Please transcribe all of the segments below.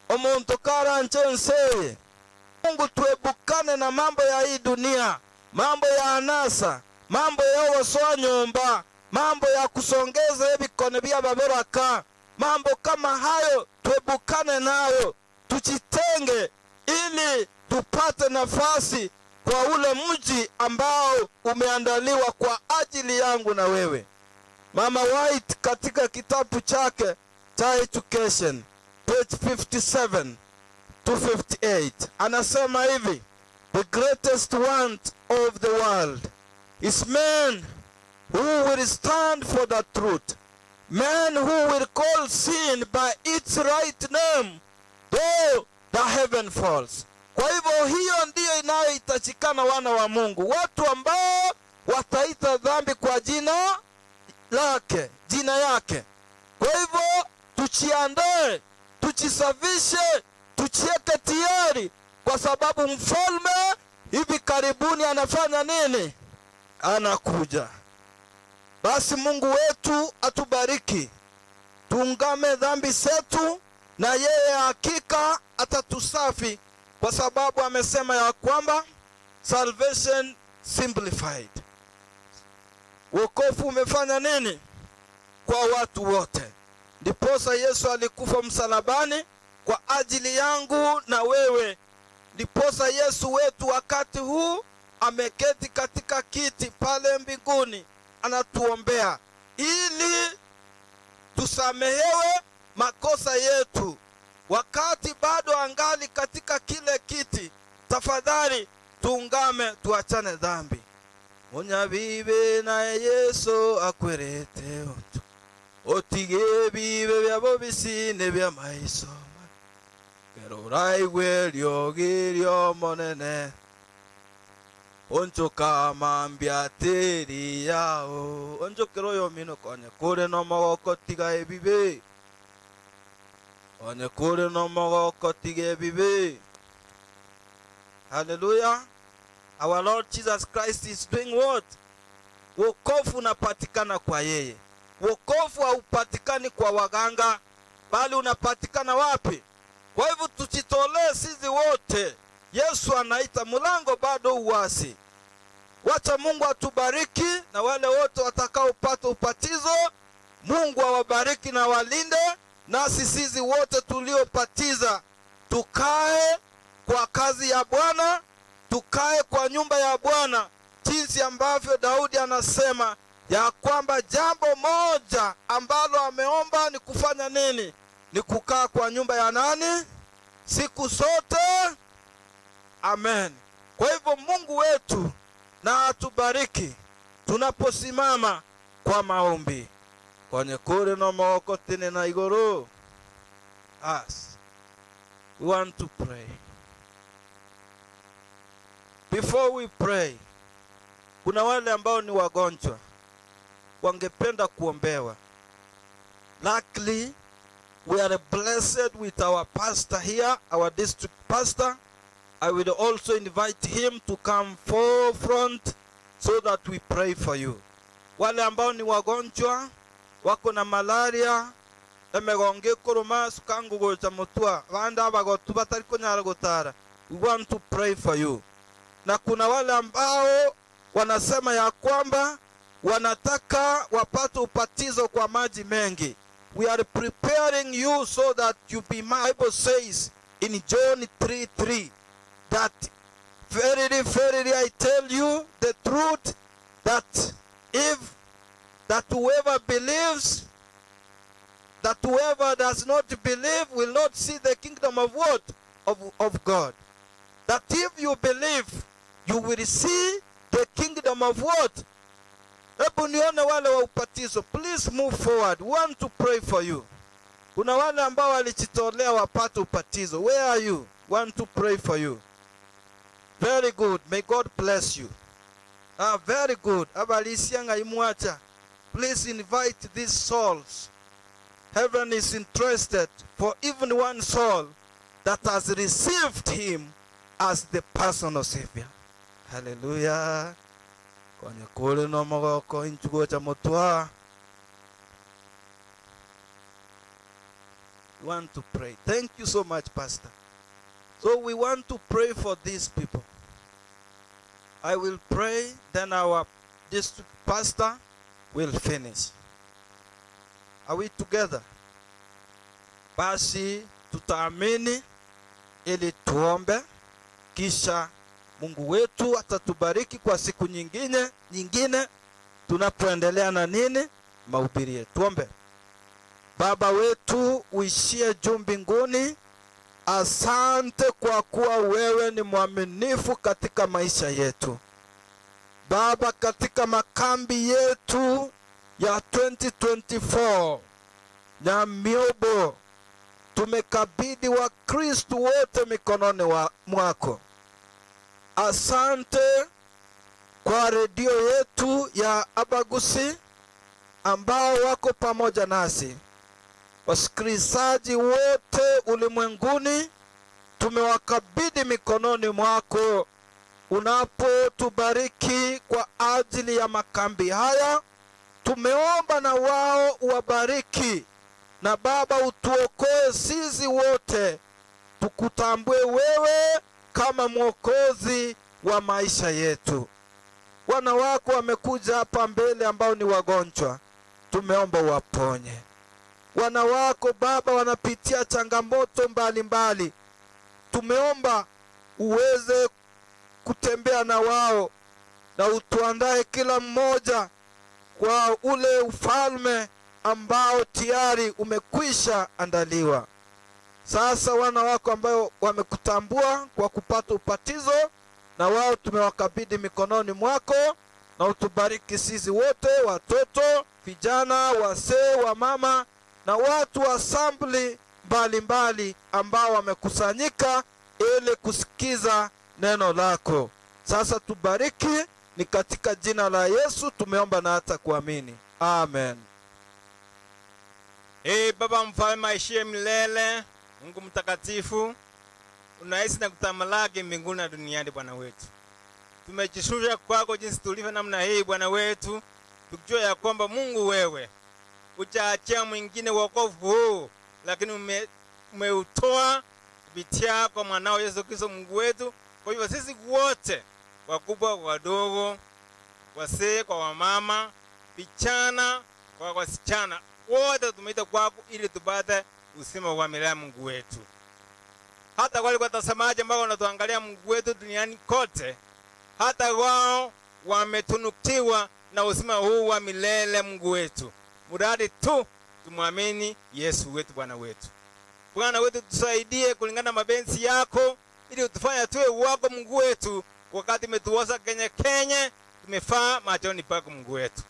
Omuntu karanche nseye. Mungu, tuebukane na mambo ya hii dunia, mambo ya anasa, mambo ya wasoa nyumba, mambo ya kusongeza ebikone bya baberaka, mambo kama hayo tuebukane nayo, tujitenge ili tupate nafasi kwa ule mji ambao umeandaliwa kwa ajili yangu na wewe. Mama White katika kitabu chake cha Education, page 57 to 58, anasema hivi: the greatest want of the world is men who will stand for the truth, men who will call sin by its right name, though the heaven falls. Kwa hivyo hiyo ndiyo inayohitajikana, wana wa Mungu, watu ambao wataita dhambi kwa jina lake, jina yake. Kwa hivyo tujiandae, tujisafishe, tujiweke tayari, kwa sababu mfalme hivi karibuni anafanya nini? Anakuja. Basi Mungu wetu atubariki, tuungame dhambi zetu, na yeye hakika atatusafi, kwa sababu amesema ya kwamba salvation simplified, wokovu umefanya nini kwa watu wote. Ndiposa Yesu alikufa msalabani kwa ajili yangu na wewe. Ndiposa Yesu wetu wakati huu ameketi katika kiti pale mbinguni, anatuombea ili tusamehewe makosa yetu. Wakati bado angali katika kile kiti, tafadhali tuungame, tuachane dhambi. Onyabibe na Yesu akwerete otu, otige bibe byabo bisine bya maiso, kero ryogirio monene, onchoka mambia teri yao, onchokero yomino konye kure no magoko tiga ebibe, onye kure no magoko tiga ebibe. Hallelujah. Our Lord Jesus Christ is doing what? Wokovu unapatikana kwa yeye. Wokovu haupatikani kwa waganga, bali unapatikana wapi? Kwa hivyo tujitolee sisi wote. Yesu anaita, mlango bado uwasi. Wacha Mungu atubariki, na wale wote watakaopata ubatizo, Mungu awabariki na walinde. Nasi sisi wote tuliopatiza tukae kwa kazi ya Bwana, tukae kwa nyumba ya Bwana, jinsi ambavyo Daudi anasema ya kwamba jambo moja ambalo ameomba ni kufanya nini? Ni kukaa kwa nyumba ya nani? Siku zote. Amen. Kwa hivyo Mungu wetu na atubariki tunaposimama kwa maombi. Kwenye kure no maokotine na igoro. Us. We want to pray. Before we pray, kuna wale ambao ni wagonjwa wangependa kuombewa. Luckily, we are blessed with our pastor here, our district pastor. I will also invite him to come forefront so that we pray for you. Wale ambao ni wagonjwa, wako na malaria, emegonge koroma sukangu gocha mutua, wanda bagotu batari kunyara gotara. We want to pray for you. Na kuna wale ambao wanasema ya kwamba wanataka wapate ubatizo kwa maji mengi. We are preparing you so that you be. Bible says in John 3:3 that verily, verily I tell you the truth, that if that whoever believes, that whoever does not believe will not see the kingdom of what? Of God. That if you believe, you will see the kingdom of what? Hebu nione wale wa ubatizo. Please move forward. We want to pray for you. Kuna wale ambao walijitolea wapate ubatizo. Where are you? Want to pray for you. Very good. May God bless you. Ah, very good. Abalisianga imwacha. Please invite these souls. Heaven is interested for even one soul that has received him as the personal savior. Hallelujah. Kwenye kule no mogoko inchugo cha mutwa. We We want to pray. Thank you so much, Pastor. So we want to pray for these people. I will pray, then our district pastor will finish. Are we together? Basi tutaamini ili tuombe, kisha Mungu wetu atatubariki kwa siku nyingine tunapoendelea na nini mahubiri yetu. Tuombe. Baba wetu uishie juu mbinguni, asante kwa kuwa wewe ni mwaminifu katika maisha yetu. Baba, katika makambi yetu ya 2024 na Miobo, tumekabidhi wa Kristo wote mikononi mwako. Asante kwa redio yetu ya Abagusi ambao wako pamoja nasi. Wasikilizaji wote ulimwenguni tumewakabidhi mikononi mwako. Unapotubariki kwa ajili ya makambi haya, tumeomba na wao uwabariki. Na Baba, utuokoe sisi wote, tukutambue wewe kama Mwokozi wa maisha yetu. Wana wako wamekuja hapa mbele ambao ni wagonjwa, tumeomba waponye. Wana wako Baba wanapitia changamoto mbalimbali, tumeomba uweze kutembea na wao na utuandae kila mmoja kwa ule ufalme ambao tayari umekwisha andaliwa. Sasa wana wako ambao wamekutambua kwa kupata ubatizo, na wao tumewakabidhi mikononi mwako, na utubariki sisi wote, watoto, vijana, wazee, wamama na watu wa assembly mbalimbali ambao wamekusanyika ili kusikiza neno lako. Sasa tubariki, ni katika jina la Yesu tumeomba na hata kuamini. Amen. Ee Baba mfalme aishiye milele, Mungu mtakatifu, unaishi na kutamalaki mbinguni na duniani, Bwana wetu. Tumejishusha kwako jinsi tulivyo namna hii, Bwana wetu, tukijua ya kwamba Mungu wewe hujaachia mwingine wokovu huu, lakini umeutoa kupitia kwa mwanao Yesu Kristo Mungu wetu. Kwa hivyo sisi wote, wakubwa kwa wadogo, wazee kwa wamama, vijana kwa wasichana, wote tumeita kwako ili tupate uzima wa milele, Mungu wetu. Hata wale watazamaji ambao wanatuangalia, Mungu wetu, duniani kote, hata wao wametunukiwa na uzima huu wa milele, Mungu wetu, mradi tu tumwamini Yesu wetu Bwana wetu. Bwana wetu, tusaidie kulingana na mapenzi yako, ili utufanye tuwe wako, Mungu wetu, wakati umetuosa kenye kenye tumefaa machoni pako, Mungu wetu.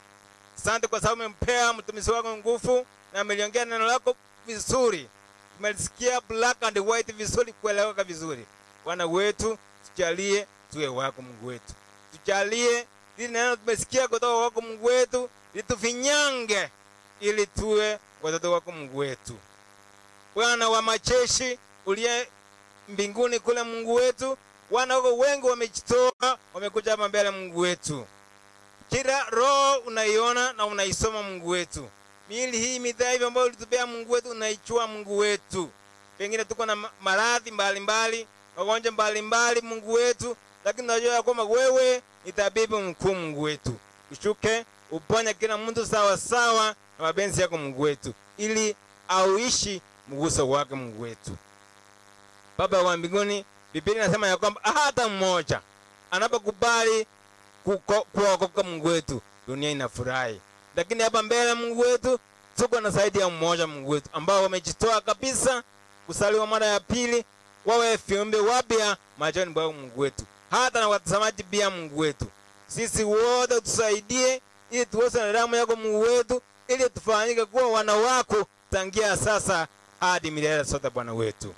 Asante kwa sababu umempea mtumishi wako nguvu na ameliongea neno lako vizuri. Tumelisikia black and white vizuri, kueleweka vizuri. Bwana wetu, tujalie tuwe wako, Mungu wetu. Tujalie lile neno tumesikia kutoka kwako, Mungu wetu, litufinyange ili tuwe watoto wako, Mungu wetu. Bwana wa majeshi uliye mbinguni kule, Mungu wetu, wana wako wengi wamejitoa, wamekuja hapa mbele, Mungu wetu. Kila roho unaiona na unaisoma, Mungu wetu. Miili hii midhaifu ambayo ulitupea, Mungu wetu, unaichua, Mungu wetu. Pengine tuko na maradhi mbalimbali, magonjwa mbalimbali, Mungu wetu, lakini tunajua ya kwamba wewe ni tabibu mkuu, Mungu wetu. Ushuke uponye kila mtu sawa sawa na mapenzi yako, Mungu wetu, ili auishi mguso wake, Mungu wetu. Baba wa mbinguni, Biblia inasema ya kwamba hata mmoja anapokubali kuokoka, Mungu wetu, dunia inafurahi. Lakini hapa mbele, Mungu wetu, tuko na zaidi ya mmoja, Mungu wetu, ambao wamejitoa kabisa kusaliwa mara ya pili, wawe viumbe wapya machoni pa Mungu wetu, hata na watazamaji pia, Mungu wetu. Sisi wote tusaidie ili tuose na damu yako, Mungu wetu, ili tufanyike kuwa wana wako tangia sasa hadi milele sote, Bwana wetu.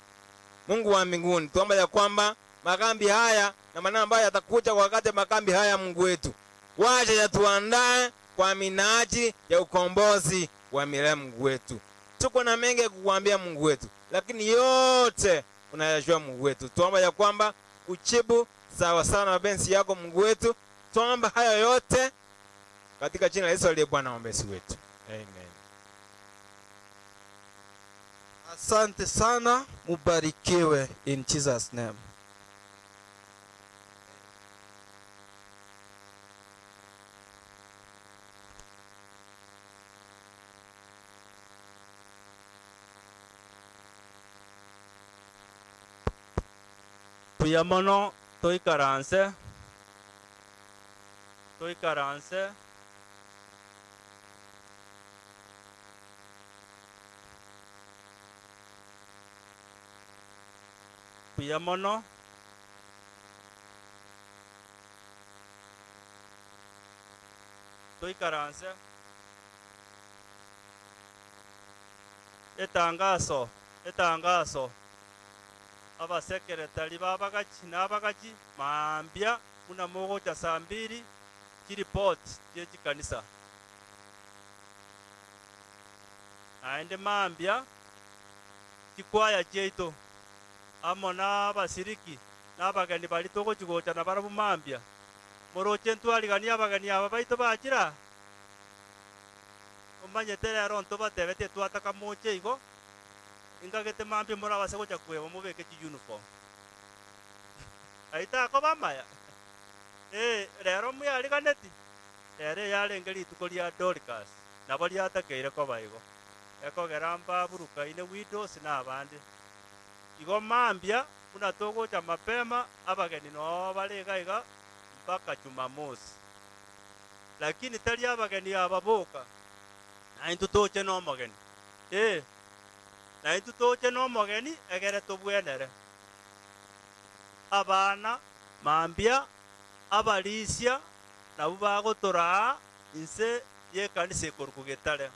Mungu wa mbinguni, tuomba ya kwamba makambi haya na maneno ambayo yatakuja kwa wakati makambi haya, Mungu wetu, wacha yatuandae kwa minaji ya ukombozi wa milele, Mungu wetu. Tuko na mengi ya kukuambia, Mungu wetu, lakini yote unayajua, Mungu wetu. Tuomba ya kwamba uchibu sawa sawa na mapenzi yako, Mungu wetu. Tuomba haya yote katika jina la Yesu aliye Bwana mwombezi wetu. Amen. Asante sana, mubarikiwe in Jesus name. Tuyamono toikaranse toikaranse tuyamono toikaranse etangaso etangaso abasekretari babagachi n'abagachi mambya muna mogocha saa mbili chiripoti chechikanisa naende mambya chikwaya cheito amo n'abasiriki n'abageni bari togochigocha na barabu mambya moroche ntwarigania abageni aba baito bachira omanyete rero ntobatebete twataka moche igo ingagete mambi murabase gocha kweba mubeke chi uniform aita ko bamaya rero muyariganeti rero yarenge rituko ria Dorcas nabo riatakeire koba igo ekogera mbaburukaine widows na abande igo mambya muna togocha mapema abageni no barega iga mpaka Jumamosi lakini tari abageni ababoka na intu toche no mogeni na intu toche no mogeni egere tobwenere abana mambia abarisia nabo bagotoraa inse yekanisa ekoruku getare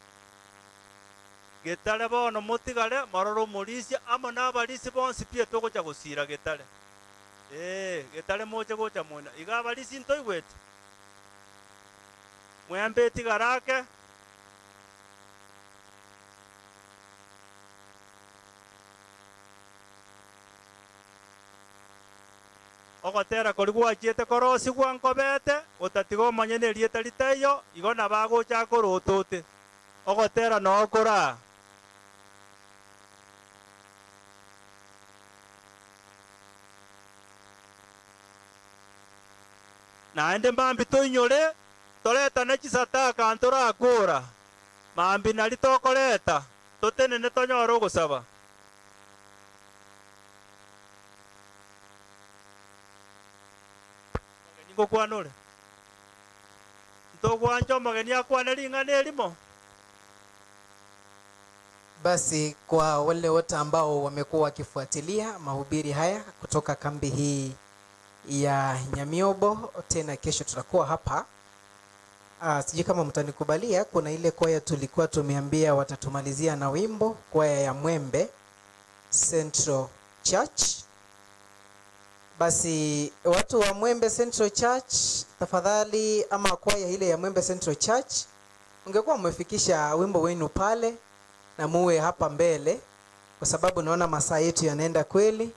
getare bono motigare mororo omorisia amo na abarisi bonsi pia togocha gosira getare getare moche gocha moina iga abarisi ntoigwete mwembe tigarake ogotera kori gwachiete korosigwa nkobete otatiga omanye na erieta ritaiyo igo nabo agocha korotote ogotera nookora naende mambi toinyore toretane chisataka ntorakora mambi nari tokoreta totenene tonyore ogosaba ngokwanore ntogwancha omogeni akwane ring'ana erimo. Basi kwa wale wote ambao wamekuwa wakifuatilia mahubiri haya kutoka kambi hii ya Nyamiobo, tena kesho tutakuwa hapa. Sijui kama mtanikubalia, kuna ile kwaya tulikuwa tumeambia watatumalizia na wimbo, kwaya ya Mwembe Central Church. Basi watu wa Mwembe Central Church tafadhali, ama kwaya ile ya Mwembe Central Church, ungekuwa mmefikisha wimbo wenu pale na muwe hapa mbele, kwa sababu naona masaa yetu yanaenda kweli.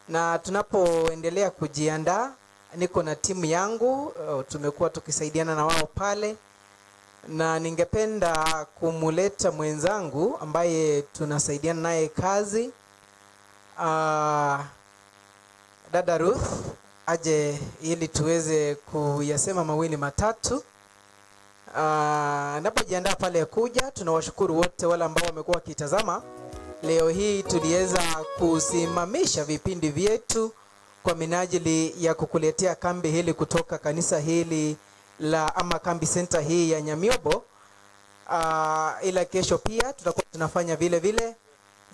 Na tunapoendelea kujiandaa, niko na timu yangu, tumekuwa tukisaidiana na wao pale, na ningependa kumuleta mwenzangu ambaye tunasaidiana naye kazi, Dada Ruth, aje ili tuweze kuyasema mawili matatu. Napojiandaa pale kuja, tunawashukuru wote wale ambao wamekuwa wakitazama. Leo hii tuliweza kusimamisha vipindi vyetu kwa minajili ya kukuletea kambi hili kutoka kanisa hili la ama kambi center hii ya Nyamiobo. Ila kesho pia tutakuwa tunafanya vile vile.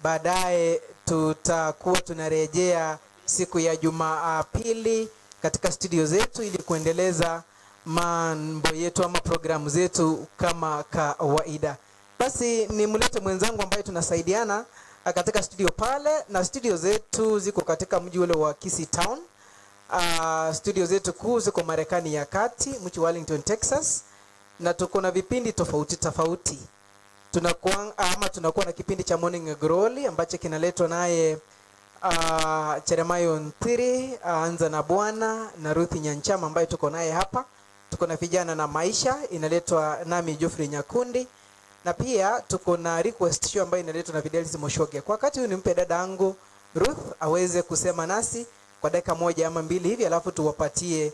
Baadaye tutakuwa tunarejea siku ya Jumapili katika studio zetu ili kuendeleza mambo yetu ama programu zetu kama kawaida. Basi nimlete mwenzangu ambaye tunasaidiana katika studio pale, na studio zetu ziko katika mji ule wa Kisii Town. Studio zetu kuu ziko Marekani ya kati, mji Wellington, Texas, na tuko na vipindi tofauti tofauti. Tunakuwa na kipindi cha Morning Glory ambacho kinaletwa naye Jeremiah Ntiri, Anza na Bwana, na Ruth Nyanchama ambaye tuko naye hapa. Tuko na Vijana na Maisha inaletwa nami Geoffrey Nyakundi, Na pia tuko na request show ambayo inaletwa na Fidelis Moshoge. Kwa wakati huu nimpe dada yangu Ruth aweze kusema nasi kwa dakika moja ama mbili hivi, alafu tuwapatie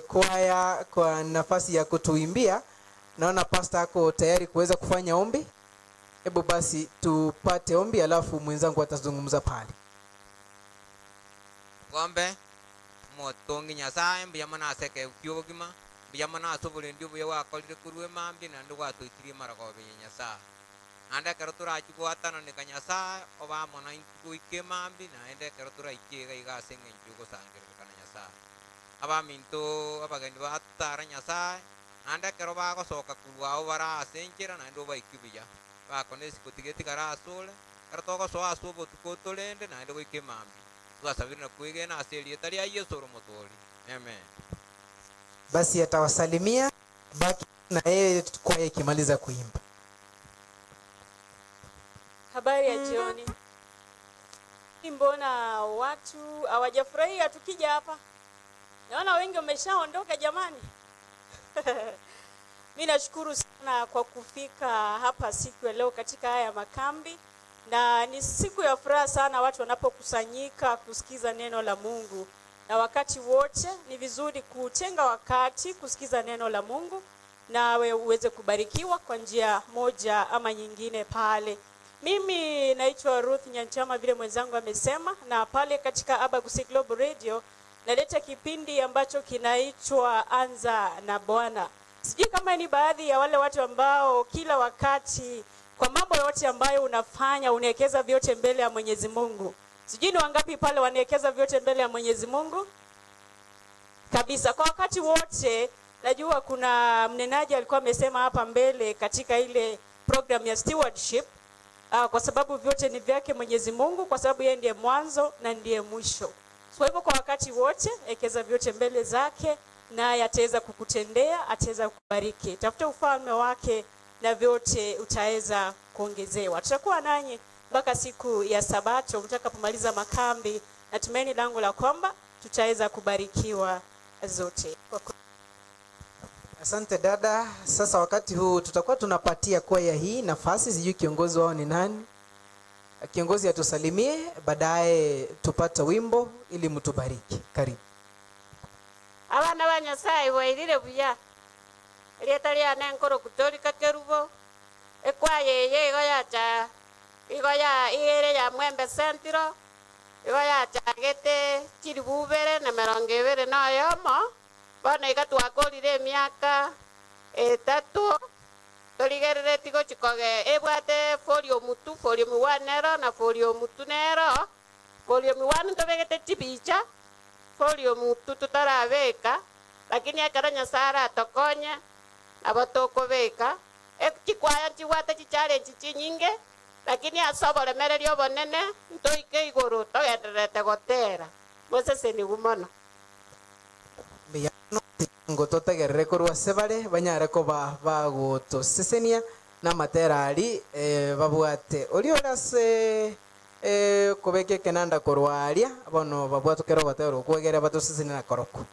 kwaya kwa nafasi ya kutuimbia. Naona pastor ako tayari kuweza kufanya ombi. Hebu basi tupate ombi, alafu mwenzangu atazungumza pale. Gombe motongi Nyasaye mbuya manaseke ukiogima mbuya manasobole ndio buya wakorire kurwe mambi na ndo gwatwitirie maragobe Nyasaye ande kero turachigwatana ni Nyasaye oba mona intuike mambi na ende kero turaikiega igase ng'encho gosangerekana Nyasaye abaminto abageni batara Nyasaye ande kero bagosoka kurwao barasenchera na ndo baikibuya bakonesi kutigeti karasole kero togosoa ase obotuko torende naende goika mambi twasabire na kwegena ase erieta ria Yesu oromotori. Amen. Basi atawasalimia, baki na yeye kwaya ikimaliza kuimba. Habari ya jioni. Mbona watu hawajafurahia tukija hapa? Naona wengi wameshaondoka jamani. Mimi nashukuru sana kwa kufika hapa siku ya leo katika haya makambi. Na ni siku ya furaha sana watu wanapokusanyika kusikiza neno la Mungu. Na wakati wote ni vizuri kutenga wakati kusikiza neno la Mungu, nawe uweze kubarikiwa kwa njia moja ama nyingine pale. Mimi naitwa Ruth Nyanchama vile mwenzangu amesema, na pale katika Abagusi Global Radio naleta kipindi ambacho kinaitwa Anza na Bwana. Sijui kama ni baadhi ya wale watu ambao kila wakati kwa mambo yote ambayo unafanya unawekeza vyote mbele ya Mwenyezi Mungu. Sijui ni wangapi pale wanawekeza vyote mbele ya Mwenyezi Mungu? Kabisa. Kwa wakati wote najua kuna mnenaji alikuwa amesema hapa mbele katika ile program ya stewardship, kwa sababu vyote ni vyake Mwenyezi Mungu, kwa sababu yeye ndiye mwanzo na ndiye mwisho. Kwa hivyo kwa wakati wote ekeza vyote mbele zake, naye ataweza kukutendea, ataweza kukubariki. Tafuta ufalme wake na vyote utaweza kuongezewa. Tutakuwa nanyi mpaka siku ya Sabato mtakapomaliza makambi, na tumaini langu la kwamba tutaweza kubarikiwa zote. Asante dada. Sasa wakati huu tutakuwa tunapatia kwaya hii nafasi, sijui kiongozi wao ni nani. Kiongozi atusalimie, baadaye tupate wimbo ili mtubariki. Karibu. Abana ba Nyasaye bwairire buya. Rieta ria nenkoro kutolika kerubo. Ekwaye ye igo yacha. Igo ya igere ya Mwembe Sentiro. Igo yachagete chiribubere na mirongo ibere na oyomo. Bono iga twakorire emiaka etatu. Torigerereti gochikoge ebwate volume 2, volume 1 nero na volume 2 nero. Volume 1 tobegete chibicha, volume 2 tutarabeka, lakini ekero Nyasaye aratokonye nabo tokobeka. Chikwaya chibwate chichallenge chinyinge, lakini ase oboremereri obonene ntoike igoro togendererete gotera. Moseseniwu mono. Ngo totegerere korwa sebare banyare koba bagotosesenia na matera ari babwate ori orase kobeke kenanda korwa aria bono babwate kero gotero kwegere batosesenia na koroko.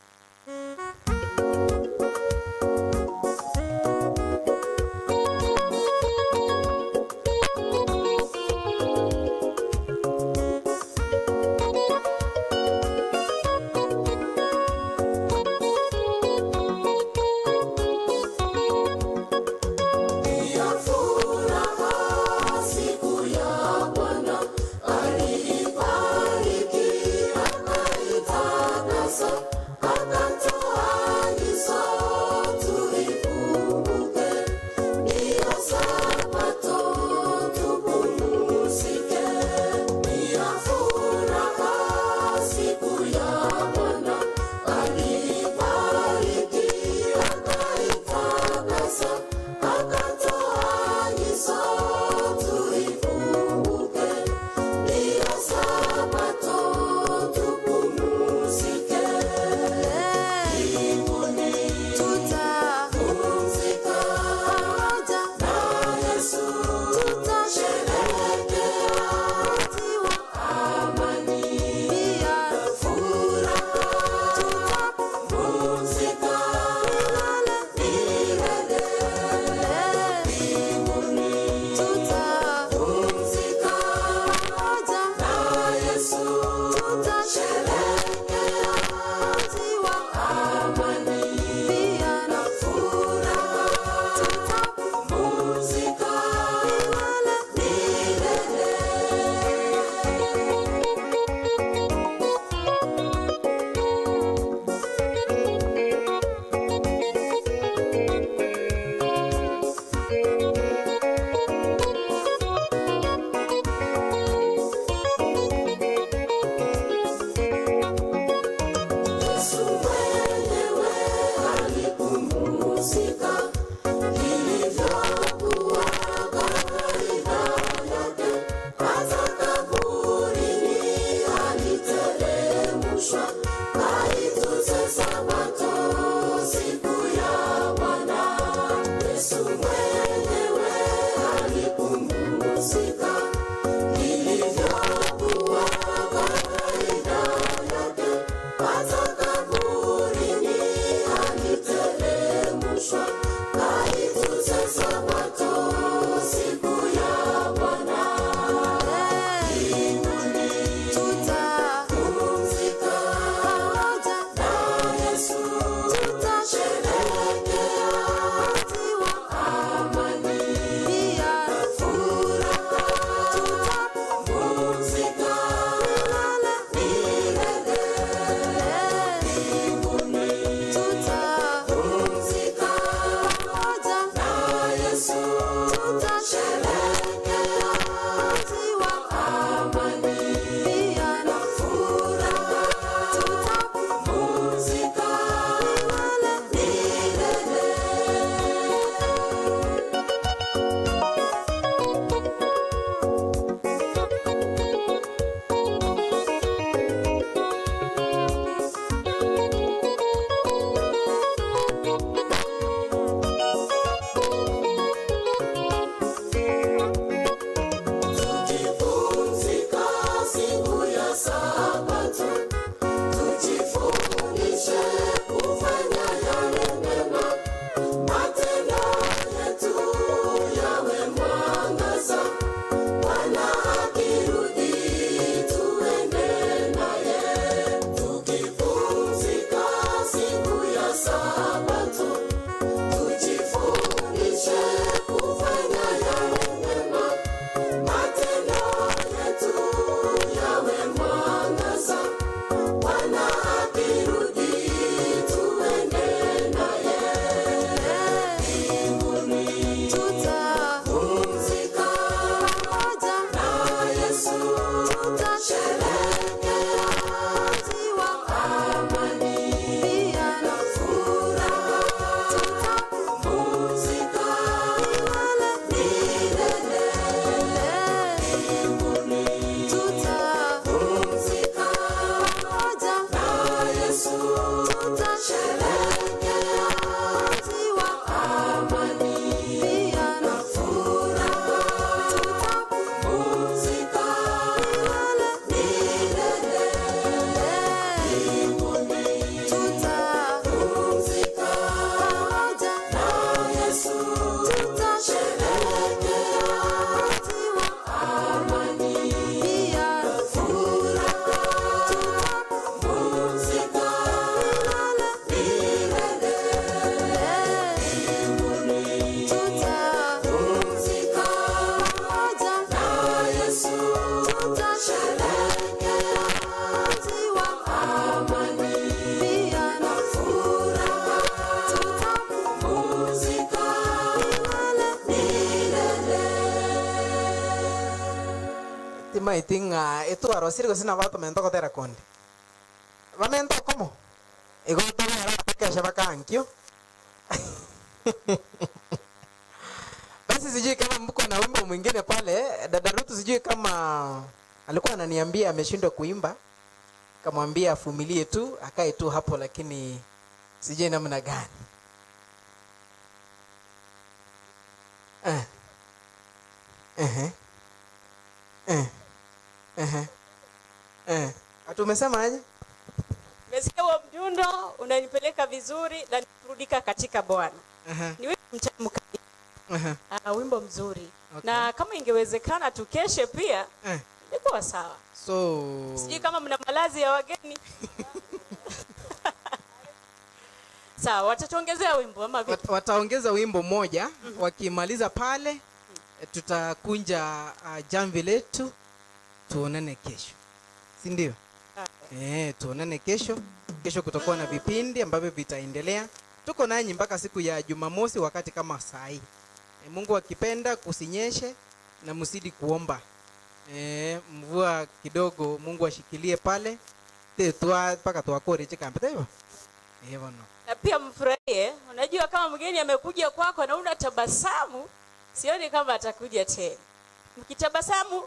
Alibariki akaitakasa. Maitinga etwarosire gose na batomenta gotera konde. Bamenta komo. Igo tobera bakesha bakankio. Basi sijui kama mko na wimbo mwingine pale. Dada Ruth sijui kama alikuwa ananiambia ameshindwa kuimba. Kamwambia afumilie tu, akae tu hapo, lakini sijui namna gani. Atu umesema aje? Nimesikia huo mdundo unanipeleka vizuri na nikurudika katika Bwana. Ni wimbo mtamu kabisa. Wimbo mzuri. Okay. Na kama ingewezekana tukeshe pia, ingekuwa sawa. So sijui kama mna malazi ya wageni. Sawa, watatuongezea wimbo ama vipi? Wataongeza wimbo moja. Wakimaliza pale tutakunja jamvi letu, tuonane kesho. Si ndio? Tuonane kesho. Kesho kutakuwa na vipindi ambavyo vitaendelea. Tuko nanyi mpaka siku ya Jumamosi wakati kama saa hii. Mungu akipenda kusinyeshe na msidi kuomba. Mvua kidogo Mungu ashikilie pale. Tetwa mpaka tuwakore chikambe hivyo. Hivyo no. Na pia mfurahie. Unajua kama mgeni amekuja kwako na una tabasamu, sioni kama atakuja tena. Mkitabasamu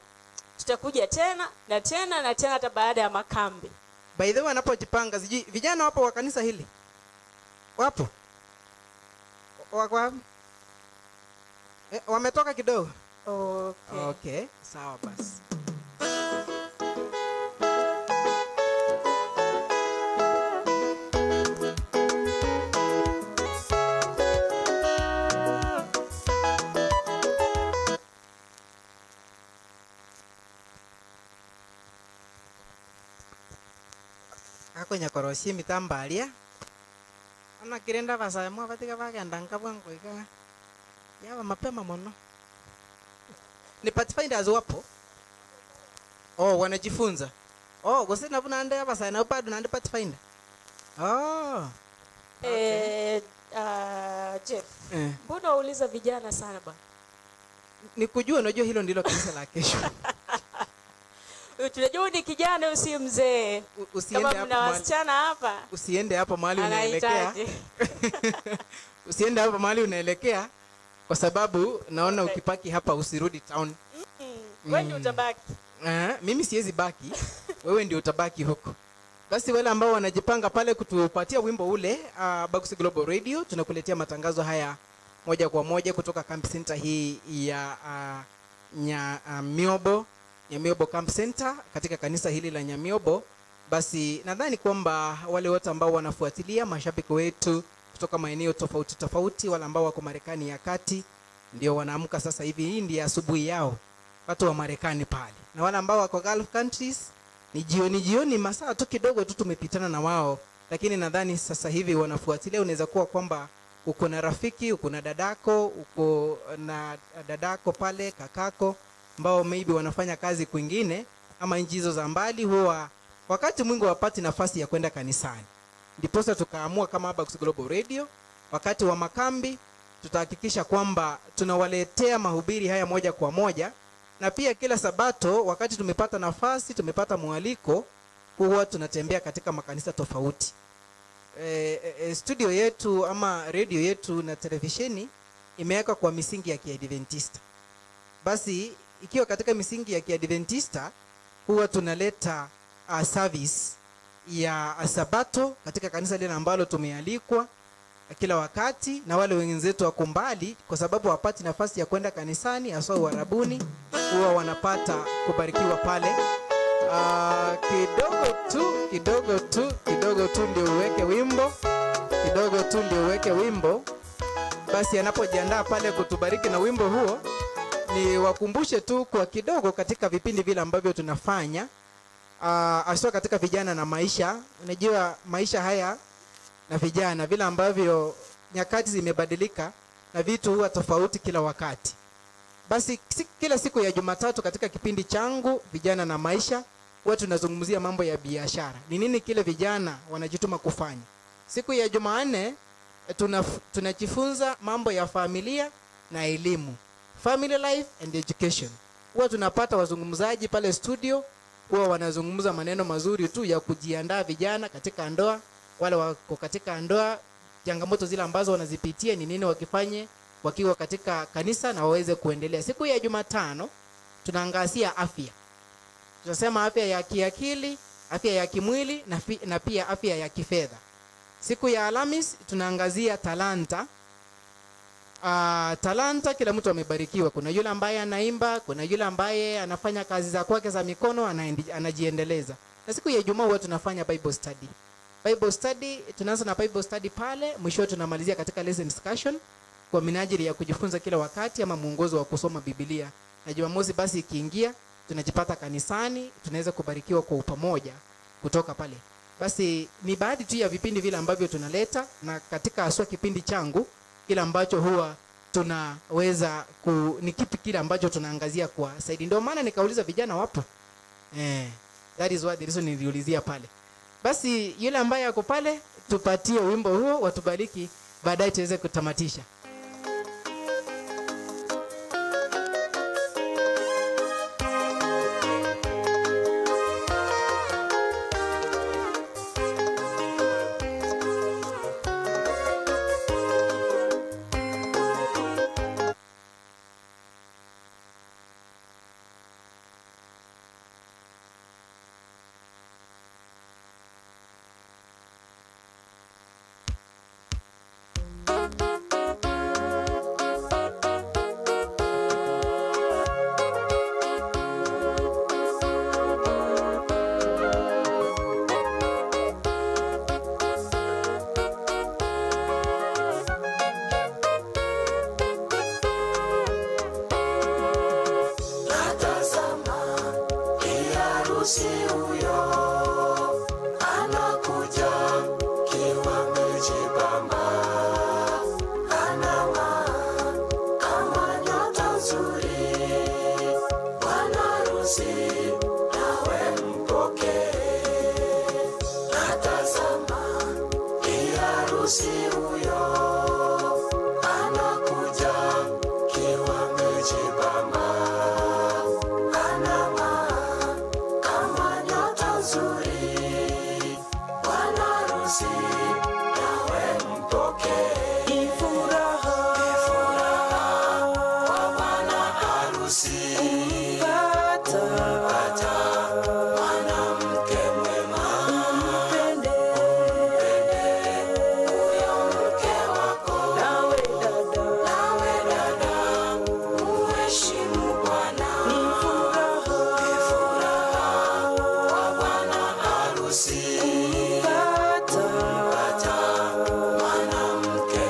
tutakuja tena na tena na tena hata baada ya makambi. By the way, wanapojipanga sijui vijana wapo wa kanisa hili? Wapo? Wako wapi? Wametoka kidogo. Okay. Okay, sawa basi. Akonya korosie mitambaria ana kirenda basae mwa batika bagenda nkabwango iga yaba mapema mono. Ni pathfinders wapo? Oh, wanajifunza. Oh, gose nabuna ande abasae na bado na ande pathfinder. Oh. Okay. Jeff. Mbona uliza vijana sana ba? Nikujua, unajua hilo ndilo kanisa la kesho. Tunajua ni kijana usi mzee. Usiende kama mna wasichana hapa. Usiende hapo mahali unaelekea. Usiende hapo mahali unaelekea kwa sababu naona ukipaki hapa usirudi town. Wewe ndio utabaki. Mimi siwezi baki. Wewe ndio utabaki huko. Basi wale ambao wanajipanga pale kutupatia wimbo ule, Bagusi Global Radio tunakuletea matangazo haya moja kwa moja kutoka Camp Center hii ya Nyamiobo. Nyamiobo Camp Center katika kanisa hili la Nyamiobo. Basi nadhani kwamba wale wote ambao wanafuatilia, mashabiki wetu kutoka maeneo tofauti tofauti, wale ambao wako Marekani ya kati ndio wanaamka sasa hivi, hii ndio asubuhi yao watu wa Marekani pale, na wale ambao wako Gulf countries ni jioni jioni, masaa tu kidogo tu tumepitana na wao, lakini nadhani sasa hivi wanafuatilia. Unaweza kuwa kwamba uko na rafiki, uko na dadako, uko na dadako pale, kakako ambao maybe wanafanya kazi kwingine ama nchi hizo za mbali, huwa wakati mwingi wapati nafasi ya kwenda kanisani. Ndiposa tukaamua kama Bagusi Global Radio wakati wa makambi tutahakikisha kwamba tunawaletea mahubiri haya moja kwa moja, na pia kila Sabato wakati tumepata nafasi, tumepata mwaliko, huwa tunatembea katika makanisa tofauti. Studio yetu ama radio yetu na televisheni imewekwa kwa misingi ya Kiadventista. Basi ikiwa katika misingi ya Kiadventista huwa tunaleta service ya Sabato katika kanisa lile ambalo tumealikwa kila wakati, na wale wenzetu wako mbali kwa sababu hawapati nafasi ya kwenda kanisani hasa Uarabuni, huwa wanapata kubarikiwa pale. Kidogo tu ndio uweke wimbo. Kidogo tu ndio uweke wimbo. Basi anapojiandaa pale kutubariki na wimbo huo, ni wakumbushe tu kwa kidogo katika vipindi vile ambavyo tunafanya, haswa katika vijana na maisha. Unajua maisha haya na vijana, vile ambavyo nyakati zimebadilika na vitu huwa tofauti kila wakati. Basi kila siku ya Jumatatu katika kipindi changu Vijana na Maisha huwa tunazungumzia mambo ya biashara. Ni nini kile vijana wanajituma kufanya? Siku ya Jumanne tunajifunza mambo ya familia na elimu. Family life and education. Huwa tunapata wazungumzaji pale studio, huwa wanazungumza maneno mazuri tu ya kujiandaa vijana katika ndoa, wale wako katika ndoa, changamoto zile ambazo wanazipitia ni nini wakifanye wakiwa katika kanisa na waweze kuendelea. Siku ya Jumatano tunaangazia afya. Tunasema afya ya kiakili, afya ya kimwili na pia afya ya kifedha. Siku ya Alhamisi tunaangazia talanta. Talanta kila mtu amebarikiwa. Kuna yule ambaye anaimba, kuna yule ambaye anafanya kazi za kwake za mikono, anajiendeleza. Na siku ya Ijumaa huwa tunafanya Bible study. Bible study, tunaanza na Bible study pale, mwisho tunamalizia katika lesson discussion kwa minajili ya kujifunza kila wakati ama mwongozo wa kusoma Biblia. Na Jumamosi basi ikiingia, tunajipata kanisani, tunaweza kubarikiwa kwa upamoja kutoka pale. Basi ni baadhi tu ya vipindi vile ambavyo tunaleta, na katika haswa kipindi changu kile ambacho huwa tunaweza ni kipi kile ambacho tunaangazia kwa zaidi. Ndio maana nikauliza vijana wapo. That is what the reason niliulizia pale. Basi yule ambaye ako pale tupatie wimbo huo, watubariki, baadaye tuweze kutamatisha. Kupata mwanamke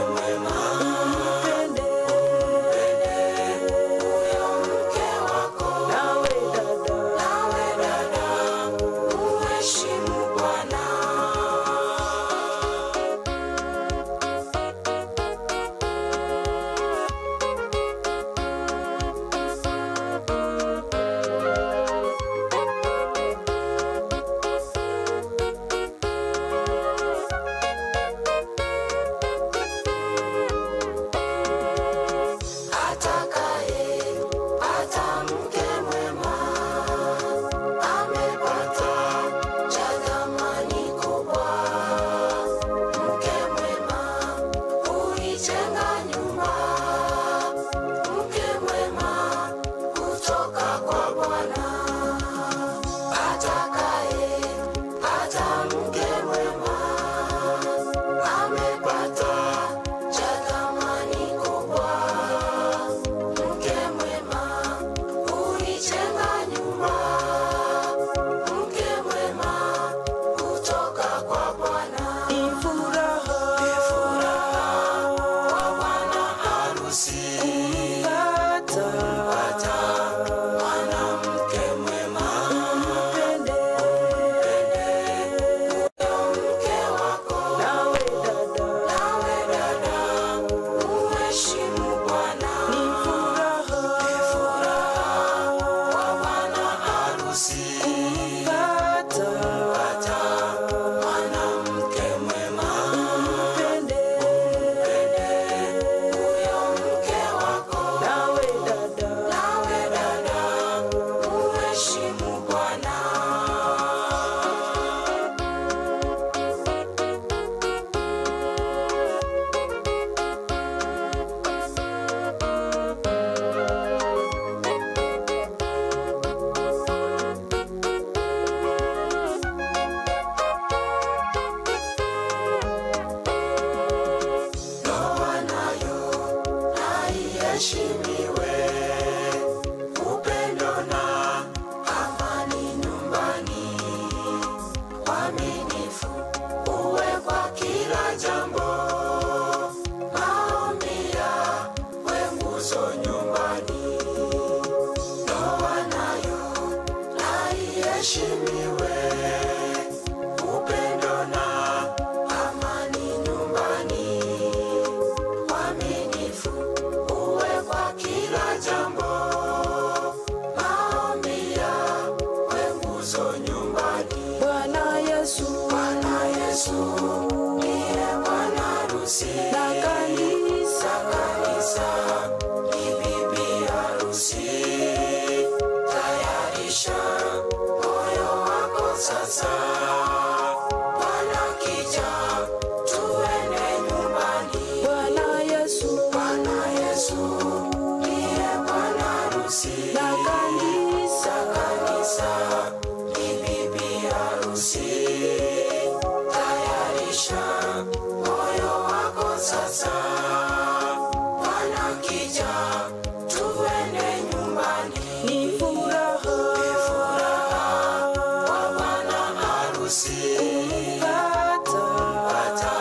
Kristo nyumbani. Bwana Yesu, Bwana Yesu ndiye bwana harusi, na kanisa, kanisa ni bibi harusi. Tayarisha moyo wako sasa, Bwana akija tuende nyumbani. Bwana Yesu, Bwana Yesu ndiye bwana harusi, na kanisa, kanisa ni bibi harusi. Tayarisha moyo wako sasa, Bwana akija tuende nyumbani. Ni furaha, ni furaha kwa bwana harusi kumpata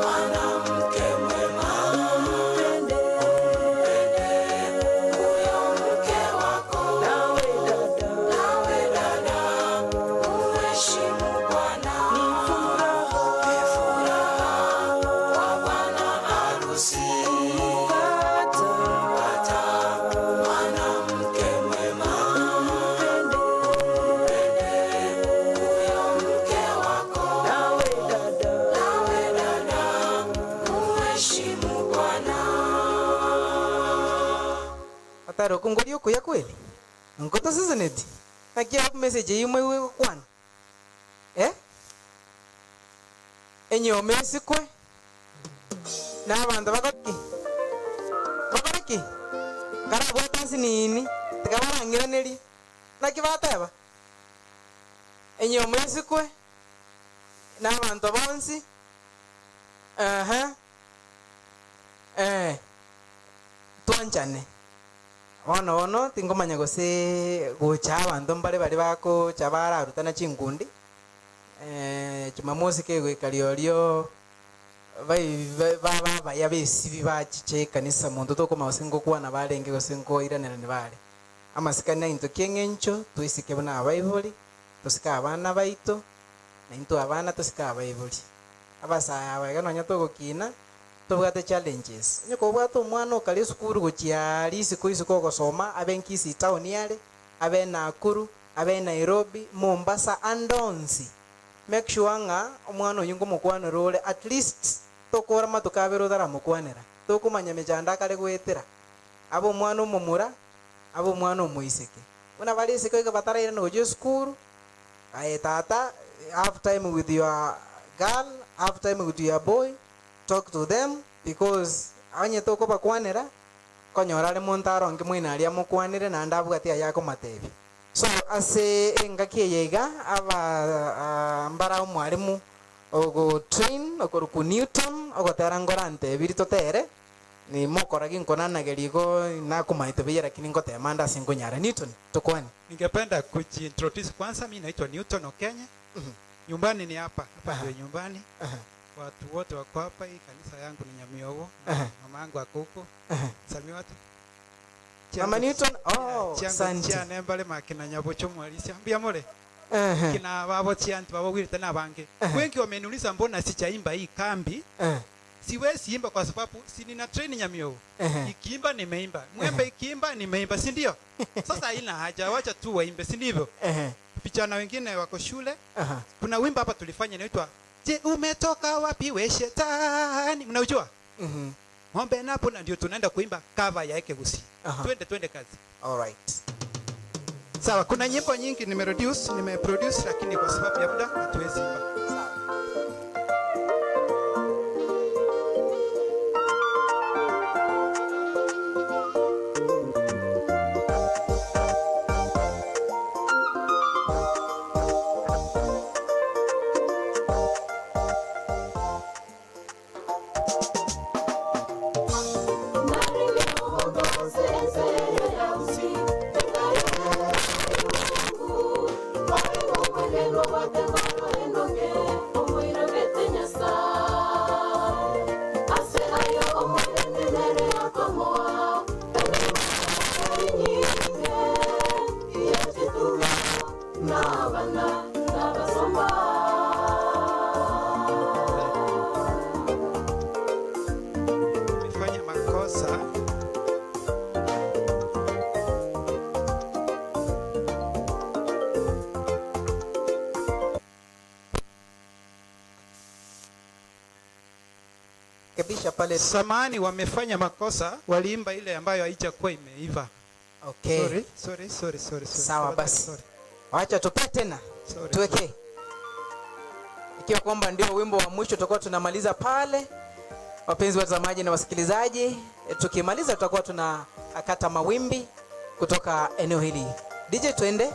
mwanamke mwema. Umpende huyo mke wako, nawe dada, nawe dada uheshimu Bwana. Ni furaha, ni furaha kwa bwana harusi kumpata mwanamke mwema. Umpende huyo mke wako, nawe dada, nawe dada uheshimu Bwana. Ataro kungori okuya kweli nkoto seseneti nakia message imwe iwe kwana enyoma esikwe n'abantu bakoreki bakoreki karabwata nsinini tikabarang'iraneri naki bateba enyoma esikwe n'abantu bonsi twanchane ono ono tingomanya gose gocha abanto mbare bari bakocha bararutana chinkundi Jumamosi ke goikariorio bai baba yabesibi bachiche kanisa muntu tokoma gose ngokwana barenge gose ngoiranera ni bare amasikani into kieng'encho tuisike buna abaibori tosika abana baito na into abana tosika abaibori abasaya abaiga nonya togokina tobwate challenges nyoko obwate omwana okari esukuru gochia risiko isiko ogosoma abe Nkisi town yare abe Nakuru abe Nairobi Mombasa andonsi make sure nga omwana oyu ngomokwanera ore at least tokora matukabere otaramokwanera tokomanya mechando akare goetera abe omwana omomura abe omwana omoiseke buna bare isiko iga bataraire nogochia esukuru aye tata have time with your girl, have time with your boy, talk to them because anye tokobakwanera konyora are monto aronge moina aria mokwanere naende abwate aya akomatebi. So ase engaki eye iga aba mbara omwarimu ogo train okoruku Newton ogotera ngorante ebiri totere ni mokoragi nkonanageria igo nakomaete buya lakini ngotema ande ase nkonyara. Newton tokwani. Ningependa kujiintroduce kwanza. Mimi naitwa Newton Okenya. Nyumbani ni hapa hapa ndio nyumbani. Watu wote wako hapa. Hii kanisa yangu ni Nyamiogo. Mama yangu ako huko. Salimia watu. Mama Newton, oh, asante. Chia nembale makina nyabocho mwalisi. Ambia mole. Kina babo chianti babo wili tena bange. Wengi wameniuliza mbona sijaimba hii kambi. Siwezi imba kwa sababu si nina train Nyamiogo. Ikiimba nimeimba. Mwembe ikiimba nimeimba, si ndio? Sasa haina haja, wacha tu waimbe, si ndivyo? Vijana wengine wako shule. Kuna wimbo hapa tulifanya inaitwa Je, umetoka wapi we shetani? Mnaujua? Ng'ombe napo na ndio tunaenda kuimba cover ya Ekegusi. Twende twende kazi. All right. Sawa, kuna nyimbo nyingi nimeproduce lakini kwa sababu ya muda hatuwezi imba. Sawa. What the tunarekebisha pale. Samahani, wamefanya makosa, waliimba ile ambayo haijakuwa imeiva. Okay. Sorry, sorry, sorry, sorry, sorry. Sawa basi. Sorry. Wacha tupate tena. Sorry. Tuweke. Ikiwa kwamba ndio wimbo wa mwisho tutakuwa tunamaliza pale. Wapenzi watazamaji na wasikilizaji, tukimaliza tutakuwa tunakata mawimbi kutoka eneo hili. DJ twende.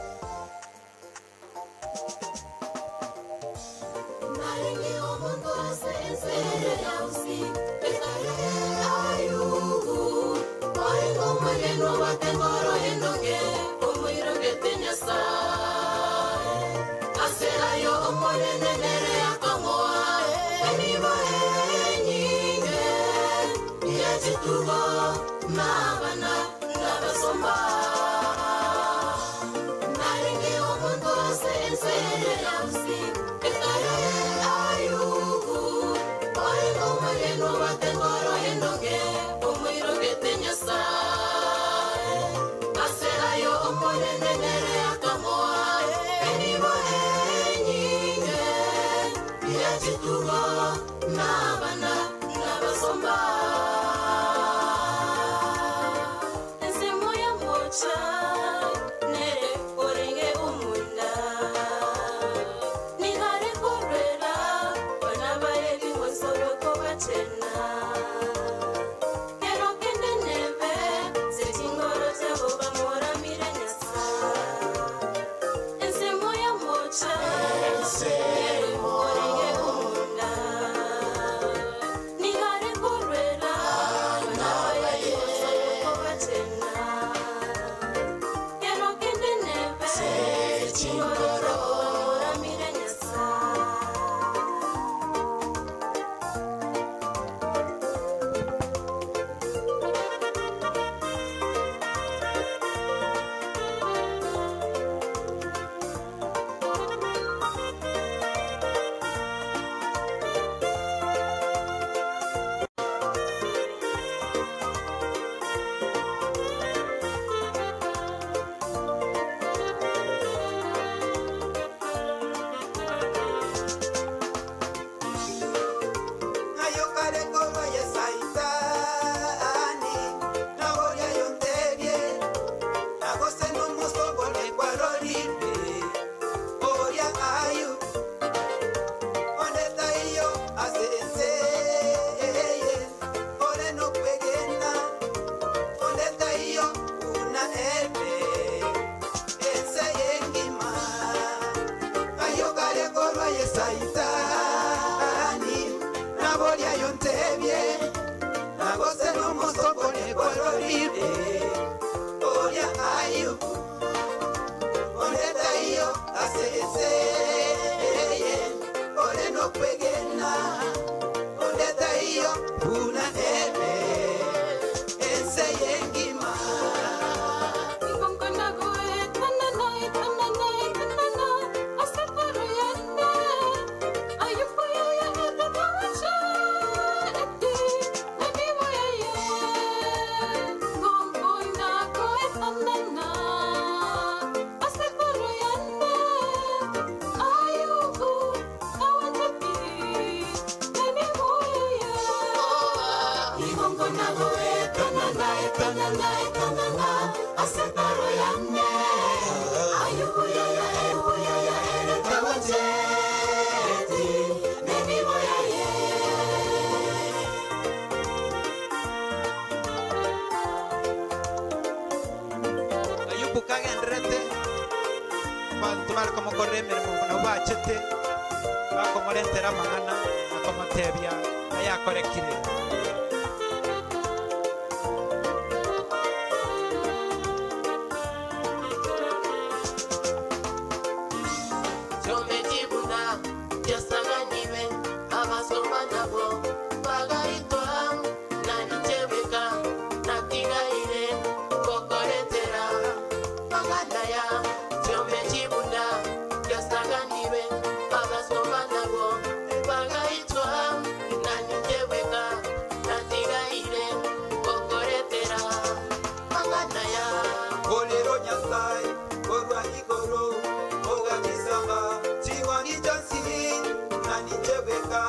Nani chebeka,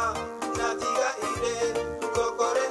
natiga ire, kokore.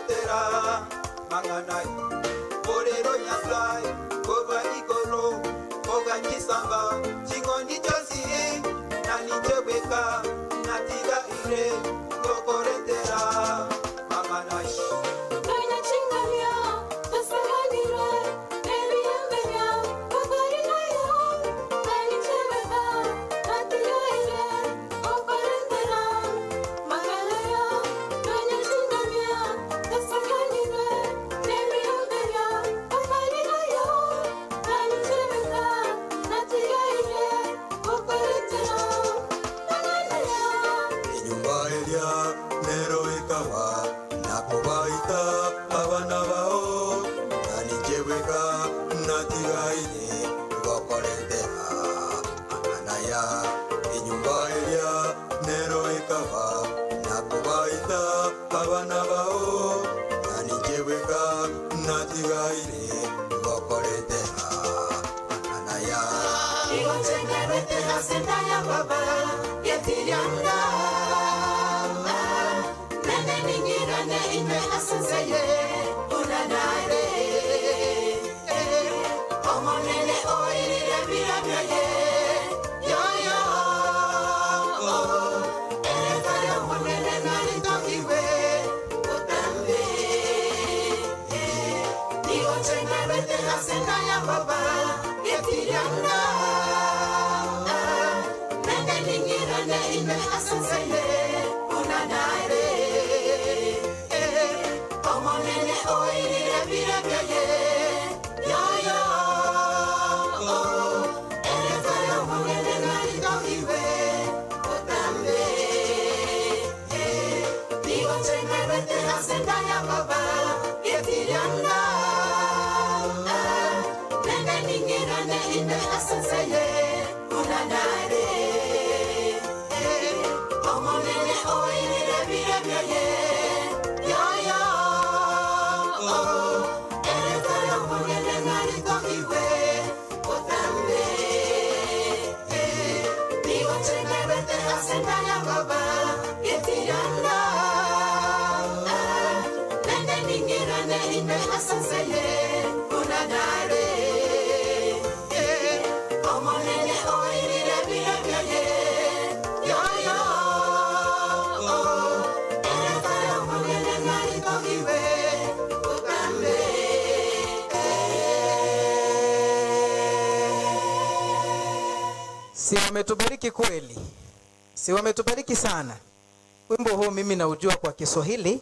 Si wametubariki kweli? Si wametubariki sana? Wimbo huu mimi naujua kwa Kiswahili,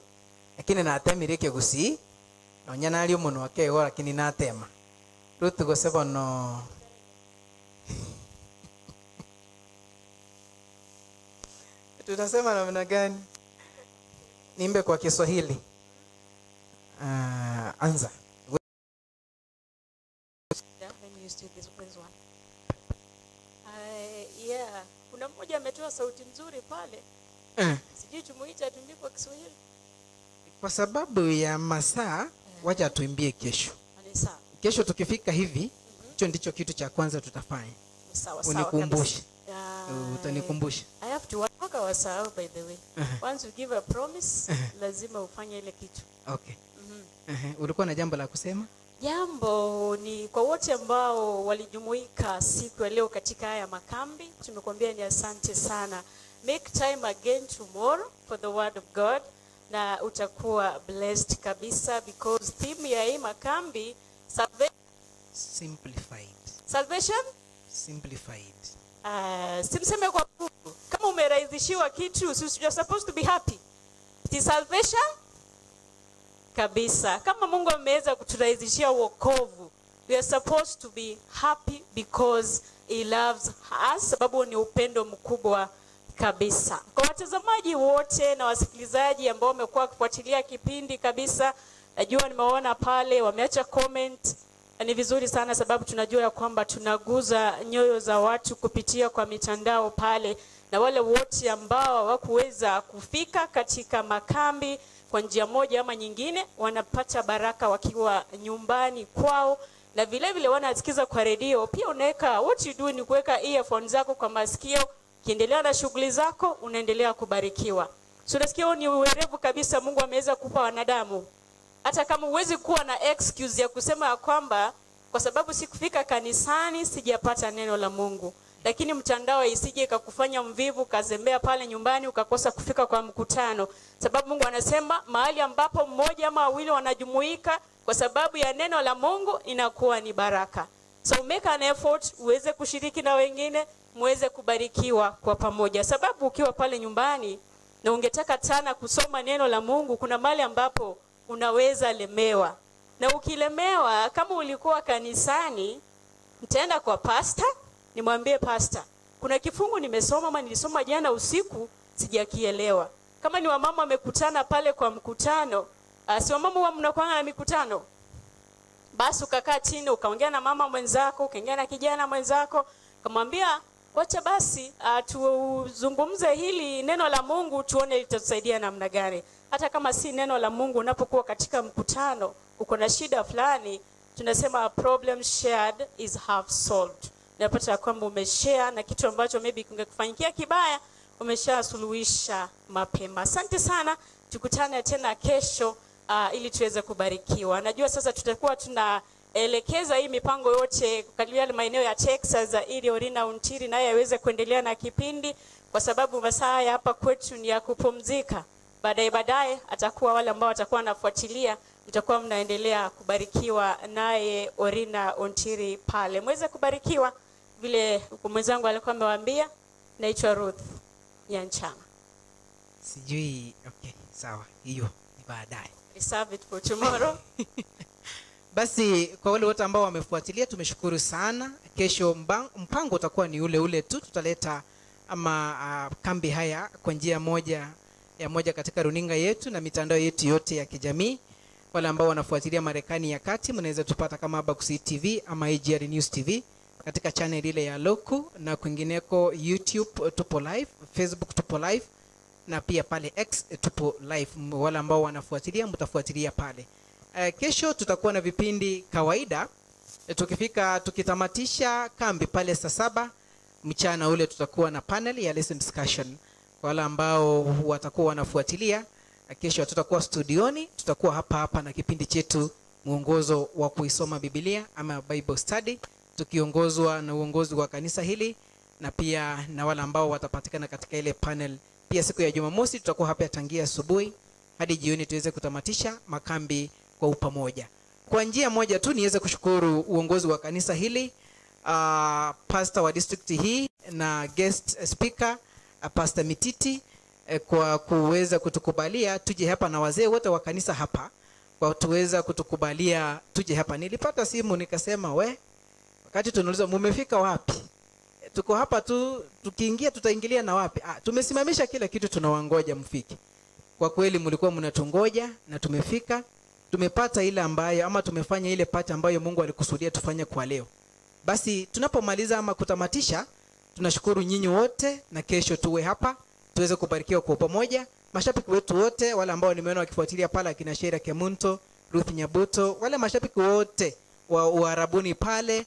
lakini natemirike gusi. Nonya nali omonwa wake lakini natema. Ruth gosebo no. Tutasema namna gani? Niimbe kwa Kiswahili. Anza. Let me use this one. Yeah, kuna mmoja ametoa sauti nzuri pale. Sijui tumuite atuimbie kwa Kiswahili. Kwa sababu ya masaa, wacha tuimbie kesho. Sawa. Kesho tukifika hivi, hicho ndicho kitu cha kwanza tutafanya. Sawa. Unikumbushe. Utanikumbusha. I have to work ourselves, by the way. Once you give a promise, lazima ufanye ile kitu. Okay. Ulikuwa na jambo la kusema? Jambo ni kwa wote ambao walijumuika siku ya leo katika haya makambi, tumekuambia ni asante sana. Make time again tomorrow for the word of God, na utakuwa blessed kabisa, because theme ya hii makambi, simplified. Salvation simplified. Simseme kwa nguvu. Kama umerahisishiwa kitu, you're supposed to be happy. It is salvation kabisa. Kama Mungu ameweza kuturahisishia wokovu, we are supposed to be happy because he loves us, sababu ni upendo mkubwa kabisa. Kwa watazamaji wote na wasikilizaji ambao wamekuwa kufuatilia kipindi kabisa, najua nimeona pale wameacha comment. Ni vizuri sana sababu tunajua ya kwamba tunaguza nyoyo za watu kupitia kwa mitandao pale, na wale wote ambao hawakuweza kufika katika makambi kwa njia moja ama nyingine wanapata baraka wakiwa nyumbani kwao, na vile vile wanasikiza kwa redio. Pia unaweka, what you do ni kuweka earphones zako kwa masikio, kiendelea na shughuli zako unaendelea kubarikiwa. So nasikia ni uwerevu kabisa Mungu ameweza kupa wanadamu. Hata kama huwezi kuwa na excuse ya kusema ya kwamba kwa sababu sikufika kanisani sijapata neno la Mungu. Lakini mtandao isije ikakufanya mvivu, kazembea pale nyumbani ukakosa kufika kwa mkutano. Sababu Mungu anasema mahali ambapo mmoja ama wawili wanajumuika kwa sababu ya neno la Mungu inakuwa ni baraka. So make an effort uweze kushiriki na wengine, muweze kubarikiwa kwa pamoja. Sababu ukiwa pale nyumbani na ungetaka sana kusoma neno la Mungu, kuna mahali ambapo unaweza lemewa. Na ukilemewa, kama ulikuwa kanisani, nitaenda kwa pastor, nimwambie pastor, kuna kifungu nimesoma ama nilisoma jana usiku sijakielewa. Kama ni wamama wamekutana pale kwa mkutano, si wamama huwa mnakuwa na mikutano? Basi ukakaa chini ukaongea na mama mwenzako, ukaongea na kijana mwenzako, ukamwambia wacha basi tuzungumze hili neno la Mungu tuone litatusaidia namna gani. Hata kama si neno la Mungu, unapokuwa katika mkutano uko na shida fulani, tunasema problem shared is half solved. Unapata kwamba umeshare na kitu ambacho maybe kingekufanyikia kibaya, umeshasuluhisha mapema. Asante sana, tukutane tena kesho ili tuweze kubarikiwa. Najua sasa tutakuwa tunaelekeza hii mipango yote katika maeneo ya Texas ili Orina Untiri naye aweze kuendelea na kipindi, kwa sababu masaa ya hapa kwetu ni ya kupumzika. Baadaye atakuwa wale ambao watakuwa wanafuatilia, mtakuwa mnaendelea kubarikiwa naye Orina Ontiri pale. Mweze kubarikiwa vile mwenzangu alikuwa amewaambia. Naitwa Ruth Nyanchama. Sijui, okay, sawa, hiyo ni baadaye. Reserve it for tomorrow. Basi kwa wale wote ambao wamefuatilia tumeshukuru sana. Kesho mpango utakuwa ni ule ule tu, tutaleta ama kambi haya kwa njia moja ya moja katika runinga yetu na mitandao yetu yote ya kijamii. Wale ambao wanafuatilia Marekani ya kati mnaweza tupata kama Abakusi TV ama AGR News TV katika channel ile ya Loku, na kwingineko YouTube tupo live, Facebook tupo live, na pia pale X tupo live. Wale ambao wanafuatilia mtafuatilia pale. Kesho tutakuwa na vipindi kawaida. Tukifika tukitamatisha kambi pale saa 7 mchana ule tutakuwa na panel ya lesson discussion. Kwa wale ambao watakuwa wanafuatilia, kesho tutakuwa studioni, tutakuwa hapa hapa na kipindi chetu mwongozo wa kuisoma Biblia ama Bible study, tukiongozwa na uongozi wa kanisa hili na pia na wale ambao watapatikana katika ile panel. Pia siku ya Jumamosi tutakuwa hapa tangia asubuhi hadi jioni tuweze kutamatisha makambi kwa upamoja. Kwa njia moja tu niweze kushukuru uongozi wa kanisa hili, pastor wa district hii na guest speaker Pastor Mititi kwa kuweza kutukubalia tuje hapa, na wazee wote wa kanisa hapa kwa tuweza kutukubalia tuje hapa. Nilipata simu nikasema, we, wakati tunauliza mumefika wapi? Tuko hapa tu, tukiingia tutaingilia na wapi? Tumesimamisha kila kitu, tunawangoja mfike. Kwa kweli mlikuwa mnatungoja na tumefika. Tumepata ile ambayo ama tumefanya ile part ambayo Mungu alikusudia tufanye kwa leo. Basi tunapomaliza ama kutamatisha, tunashukuru nyinyi wote, na kesho tuwe hapa tuweze kubarikiwa kwa pamoja. Mashabiki wetu wote wale ambao nimeona wakifuatilia pale, akina Sheira Kemunto, Ruth Nyabuto, wale mashabiki wote wa Uarabuni pale,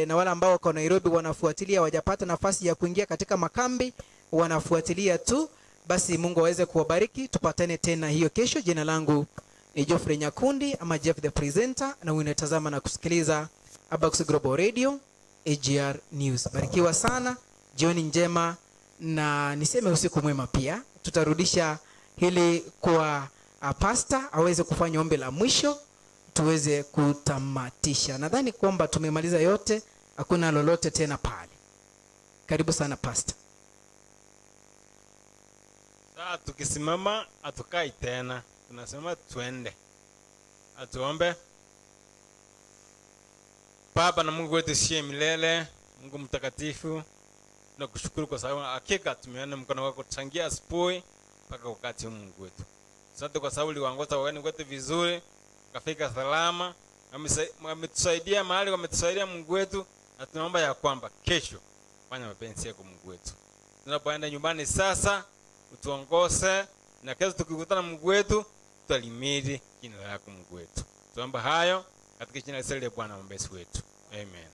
na wale ambao wako Nairobi wanafuatilia, wajapata nafasi ya kuingia katika makambi, wanafuatilia tu. Basi Mungu aweze kuwabariki. Tupatane tena hiyo kesho. Jina langu ni Geoffrey Nyakundi ama Jeff the Presenter, na unatazama na kusikiliza Abakusi Global Radio, AGR News. Barikiwa sana, jioni njema, na niseme usiku mwema pia. Tutarudisha hili kwa pastor aweze kufanya ombi la mwisho tuweze kutamatisha. Nadhani kwamba tumemaliza yote, hakuna lolote tena pale. Karibu sana pastor. Sasa tukisimama hatukai tena, tunasema twende. Atuombe. Baba na Mungu wetu siye milele, Mungu mtakatifu, tunakushukuru kwa sababu hakika tumeona mkono wako tangia asubuhi mpaka wakati Mungu wetu. Asante kwa sababu uliwaongoza wageni wetu vizuri, kafika salama, wametusaidia mahali, wametusaidia Mungu wetu, na tunaomba ya kwamba kesho fanya mapenzi yako Mungu wetu. Tunapoenda nyumbani sasa, utuongoze, na kesho tukikutana Mungu wetu, tutalimiri jina lako Mungu wetu. Tuomba hayo katika jina la Bwana mwombezi wetu. Amen.